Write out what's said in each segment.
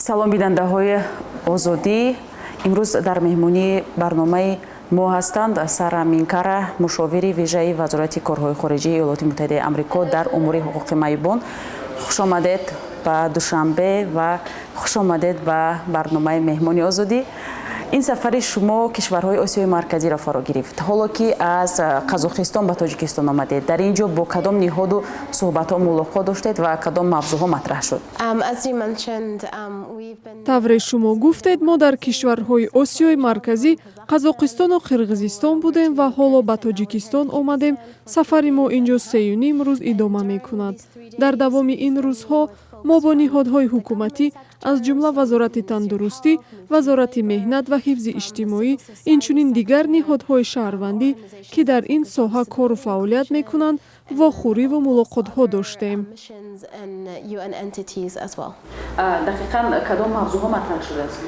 Салом, бинандаҳои Озодӣ! Имрӯз дар меҳмонии барномаи мо ҳастанд Сара Минкара, мушовири вижаи Вазорати корҳои хориҷии Иёлоти Муттаҳидаи Амрико дар умури ҳуқуқи маъюбон. Хушомадед ба Душанбе ва хушомадед ба барномаи «Меҳмони Озодӣ». Ин сафари шумо кишварҳои Осиёи Марказиро фаро гирифт. Ҳоло ки аз Қазоқистон ба Тоҷикистон омадед, дар ин ҷо бо кадом ниҳоду суҳбатҳо мулоқот доштед ва кадом мавзӯъҳо матраҳ шуд? Тавре шумо гуфтед, мо дар кишварҳои Осиёи Марказӣ, Қазоқистону Қирғизистон будем ва ҳоло ба Тоҷикистон омадем. Сафари мо ин ҷо 3,5 рӯз идома мекунад. Дар давоми ин рӯзҳо мо бо ниҳодҳои ҳукуматӣ, аз ҷумла Вазорати тандурустӣ, Вазорати меҳнат ва ҳифзи иҷтимоӣ, инчунин дигар ниҳодҳои шаҳрвандӣ, ки дар ин соҳа кору фаъолият мекунанд, вохӯриву мулоқотҳо доштем. Дақиқан кадом мавзӯъҳо матраҳ шудааст?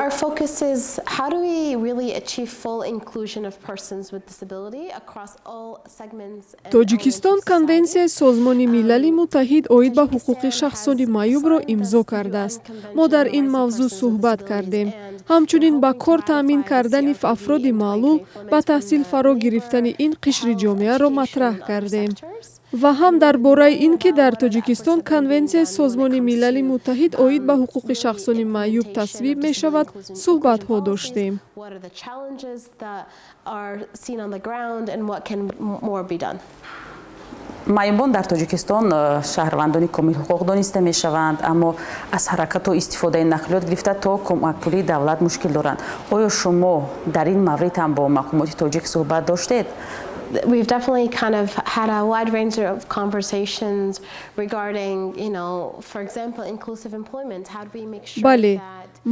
Our focus is how do we really achieve full inclusion of persons with disability across all segments and Тоҷикистон Конвенсияи Созмони Милали Муттаҳид оид ба ҳуқуқи шахсони маъюбро имзо кардааст. Мо дар ин мавзӯъ суҳбат кардем. Ҳамчунин ба кор таъмин кардани афроди маълул, ба таҳсил фаро гирифтани ин қишри ҷомеаро матраҳ кардем ва ҳам дар бораи ин ки дар Тоҷикистон Конвенсияи Созмони Милали Муттаҳид оид ба ҳуқуқи шахсони маъюб тасвиб мешавад, суҳбатҳо доштем. What are the challenges that are seen on the ground and what can more be done? Маъюбон дар Тоҷикистон шаҳрвандони комилҳуқуқ дониста мешаванд, аммо аз ҳаракату истифодаи нақлиёт гирифта то кӯмакпулии давлат мушкил доранд. Оё шумо дар ин маврид ҳам бо мақомоти тоҷик суҳбат доштед? We've definitely kind of had a wide range of conversations regarding, for example, inclusive employment. How do we make sure Бале, that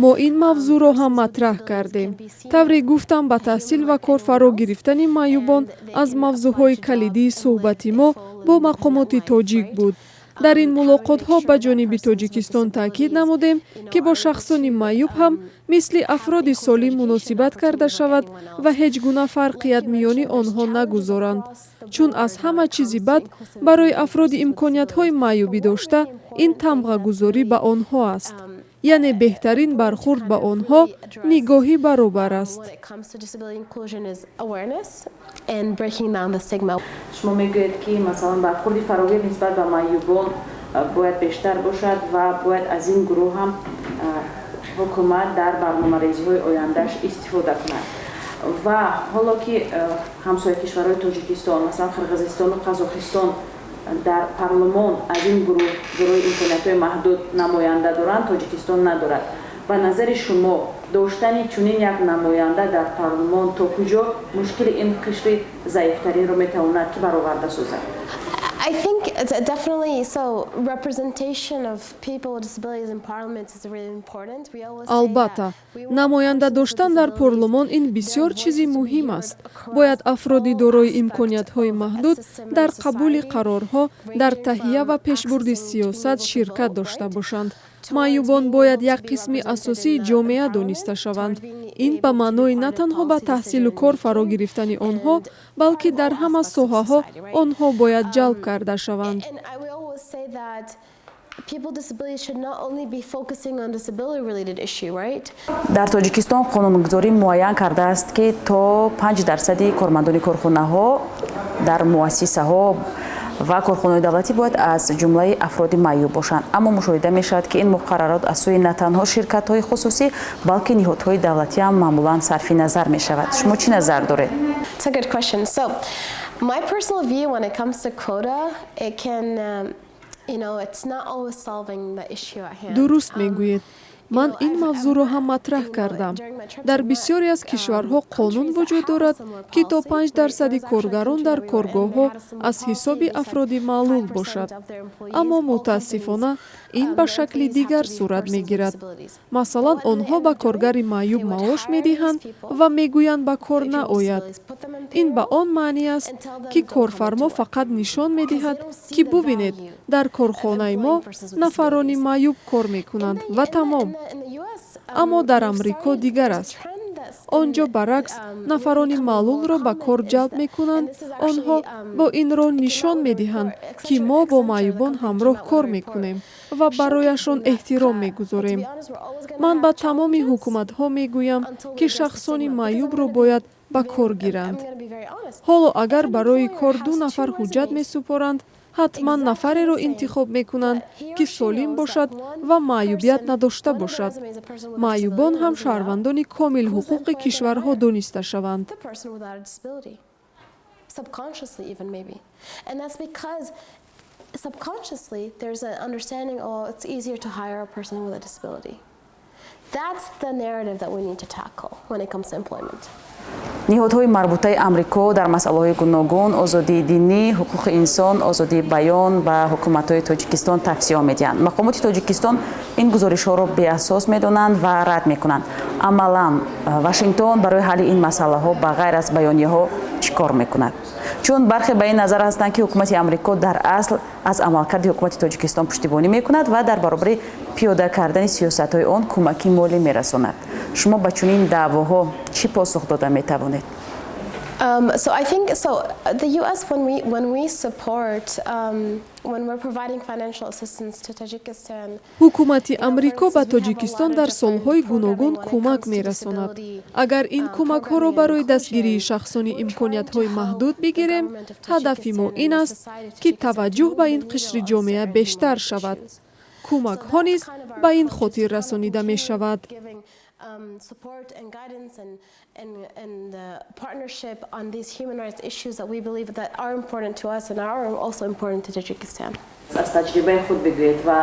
мо ин мавзӯъро ҳам матраҳ кардем. Тавре гуфтам, ба таҳсил ва кор фаро гирифтани маъюбон аз мавзӯъҳои калидии суҳбати мо бо мақомоти тоҷик буд. Дар ин мулоқотҳо ба ҷониби Тоҷикистон таъкид намудем, ки бо шахсони маъюб ҳам мисли афроди солим муносибат карда шавад ва ҳеҷ гуна фарқият миёни онҳо нагузоранд, чун аз ҳама чизи бад барои афроди имкониятҳои маъюбӣ дошта ин тамғагузорӣ ба онҳо аст, яъне беҳтарин бархурд ба онҳо нигоҳи баробар аст. When it comes to disability inclusion is awareness and breaking down the stigma. Шумо мегӯед, ки масалан бархурди фарогир нисбат ба маъюбон бояд бештар бошад ва бояд аз ин гурӯҳ ҳам ҳукумат дар барномарезиҳои ояндааш истифода кунад. Ва ҳоло ки ҳамсоя кишварҳои Тоҷикистон, масалан Қирғизистону Қазоқистон, дар парлумон аз ин гурӯҳ, гурӯҳи имкониятҳои маҳдуд, намоянда доранд, Тоҷикистон надорад. Ба назари шумо, доштани чунин як намоянда дар парлумон то куҷо мушкили ин қишри заифтаринро метавонад ки бароварда созад? I think it's definitely so. Representation of people with disabilities in parliament is really important. We always say Албатта, намоянда доштан дар парлумон ин бисёр чизи муҳим аст. Бояд афроди дорои имкониятҳои маҳдуд дар қабули қарорҳо, дар таҳия ва пешбурди сиёсат ширкат дошта бошанд. Маъюбон бояд як қисми асосии ҷомеа дониста шаванд. Ин ба маънои на танҳо ба таҳсилу кор фаро гирифтани онҳо, балки дар ҳама соҳаҳо онҳо бояд ҷалб карда шаванд. And I will always say that people with disabilities should not only be focusing on disability related issue, right? Дар Тоҷикистон қонунгузорӣ муайян кардааст, ки то 5 дарсади кормандони корхонаҳо дар муассисаҳо ва корхонаҳои давлатӣ бояд аз ҷумлаи афроди маъюб бошанд. Аммо мушоҳида мешавад, ки ин муқаррарот аз сӯи на танҳо ширкатҳои хусусӣ, балки ниҳодҳои давлатӣ ҳам маъмулан сарфи назар мешавад. Шумо чӣ назар доред? It's a good question. So, my personal view when it comes to quota, it can, it's not always solving the issue at hand. Дуруст мегӯед. Ман ин мавзӯъро ҳам матраҳ кардам. Дар бисёре аз кишварҳо қонун вуҷуд дорад, ки то 5 дарсади коргарон дар коргоҳҳо аз ҳисоби афроди маълул бошад, аммо мутаассифона ин ба шакли дигар сурат мегирад. Масалан, онҳо ба коргари маъюб маош медиҳанд ва мегӯянд, ба кор наояд. Ин ба он маънӣ аст, ки корфармо фақат нишон медиҳад, ки бубинед, дар корхонаи мо нафарони маъюб кор мекунанд, ва тамом. Аммо дар Амрико дигар аст. Он ҷо баръакс нафарони маълулро ба кор ҷалб мекунанд. Онҳо бо ин роҳ нишон медиҳанд, ки мо бо маъюбон ҳамроҳ кор мекунем ва барояшон эҳтиром мегузорем. Ман ба тамоми ҳукуматҳо мегӯям, ки шахсони маъюбро бояд ба кор гиранд. Ҳоло агар барои кор ду нафар ҳуҷҷат месупоранд, ҳатман нафареро интихоб мекунанд, ки солим бошад ва маъюбият надошта бошад. Маъюбон ҳам шаҳрвандони комилҳуқуқи кишварҳо дониста шаванд. Subconsciously even, maybe. And that's because subconsciously there's an understanding, oh, it's easier to hire a person with a disability. That's the narrative that we need to tackle when it comes to employment. Ниҳодҳои марбутаи Амрико дар масъалаҳои гуногун, озодии динӣ, ҳуқуқи инсон, озодии баён ба ҳукуматҳои Тоҷикистон тавсия медиҳанд. Мақомоти Тоҷикистон ин гузоришҳоро беасос медонанд ва рад мекунанд. Амалан Вашингтон барои ҳалли ин масъалаҳо ба ғайр аз баёнияҳо чӣ кор мекунад? Чун бархе ба ин назар ҳастанд, ки ҳукумати Амрико дар асл аз амалкарди ҳукумати Тоҷикистон пуштибонӣ мекунад ва дар баробари пиёда кардани сиёсатҳои он кӯмаки молӣ мерасонад. Шумо ба чунин даъвоҳо чӣ посух дода метавонед? So I think so. The U.S. when we support when we're providing financial assistance to Tajikistan. Ҳукумати Амрико ба Тоҷикистон дар солҳои гуногун кӯмак мерасонад. Агар ин кӯмакҳоро барои дастгирии шахсони имкониятҳои маҳдуд бигирем, ҳадафи мо ин аст, ки таваҷҷӯҳ ба ин қишри ҷомеа бештар шавад. Кӯмакҳо низ ба ин хотир расонида мешавад. Support and guidance and partnership on these human rights issues that we believe that are important to us and are also important to Tajikistan. Аз таҷрибаи худ бигӯед ва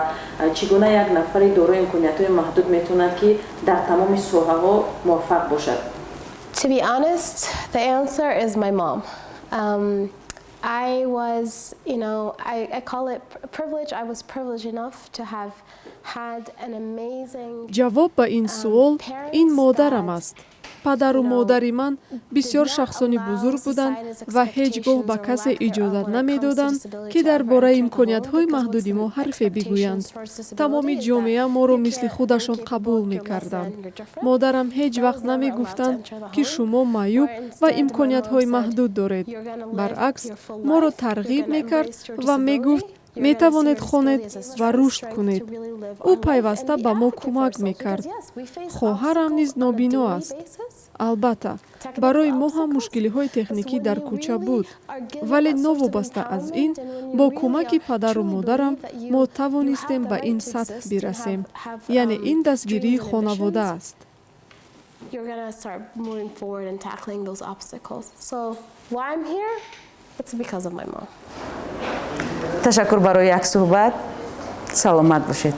чӣ гуна як нафари дорои имкониятҳои маҳдуд метавонад, ки дар тамоми соҳаҳо муваффақ бошад? To be honest, the answer is my mom. I was, you know, I call it privilege. I was privileged enough to have had an amazing Ҷавоб ба ин суол ин модарам аст. Падару модари ман бисёр шахсони бузург буданд ва ҳеҷ гоҳ ба касе иҷозат намедоданд, ки дар бораи имкониятҳои маҳдуди мо ҳарфе бигӯянд. Тамоми ҷомеа моро мисли худашон қабул мекарданд. Модарам ҳеҷ вақт намегуфтанд, ки шумо маъюб ва имкониятҳои маҳдуд доред. Баръакс, моро тарғиб мекард ва мегуфт: «Метавонед хонед ва рушд кунед». Ӯ пайваста ба мо кӯмак мекард. Хоҳарам низ нобино аст. Албатта, барои мо ҳам мушкилиҳои техникӣ дар кӯча буд, вале новобаста аз ин, бо кӯмаки падару модарам мо тавонистем ба ин сатҳ бирасем. Яъне ин дастгирии хонавода аст. You're gonna start moving forward and tackling those obstacles. So why I'm here, it's because of my mom. Ташаккур барои як суҳбат. Саломат бошед.